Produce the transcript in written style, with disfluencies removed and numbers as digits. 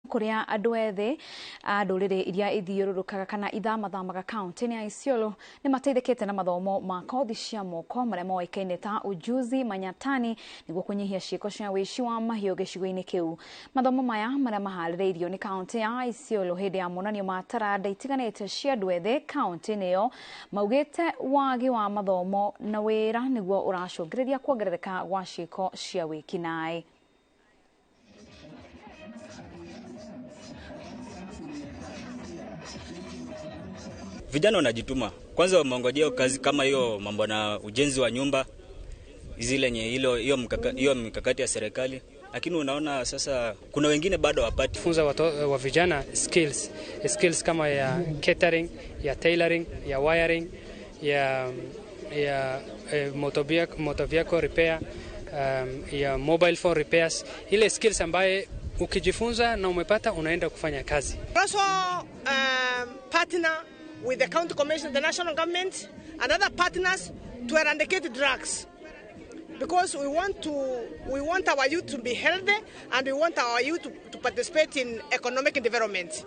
Kuria andu ethĩ a ndũrĩrĩ iria ithiũrũrũkaga kana ithamathamaga kaunti-inĩ ya Isiolo nĩ mateithĩkĩte na mathomo ma kothi cia moko marĩa moĩkaine ta Ujuzi Manyatani nĩguo kũnyihia ciĩko cia wĩici wa mahiũ gĩcigo-inĩ kĩu. Mathomo maya marĩa maharĩrĩirio nĩ kaunti ya Isiolo hĩndĩ ya monanio ma taranda itiganĩte cia andũ ethĩ kaunti-inĩ ĩyo maugĩte wagi wa mathomo na wĩra nĩguo ũracũngĩrĩria kuongerereka gwa ciĩko cia wĩkinaĩ. Vijana wanajituma kwanza, wameongojea kazi kama hiyo, mambo na ujenzi wa nyumba zile nye hilo hiyo hiyo mikakati ya serikali, lakini unaona sasa kuna wengine bado hawapati. Funza wa vijana skills kama ya catering, ya tailoring, ya wiring, ya motor vehicle repair, ya mobile phone repairs, ile skills ambaye ukijifunza na umepata unaenda kufanya kazi. Also partner with the county commission, the national government and other partners to eradicate drugs, because we want our youth to be healthy and we want our youth to participate in economic development.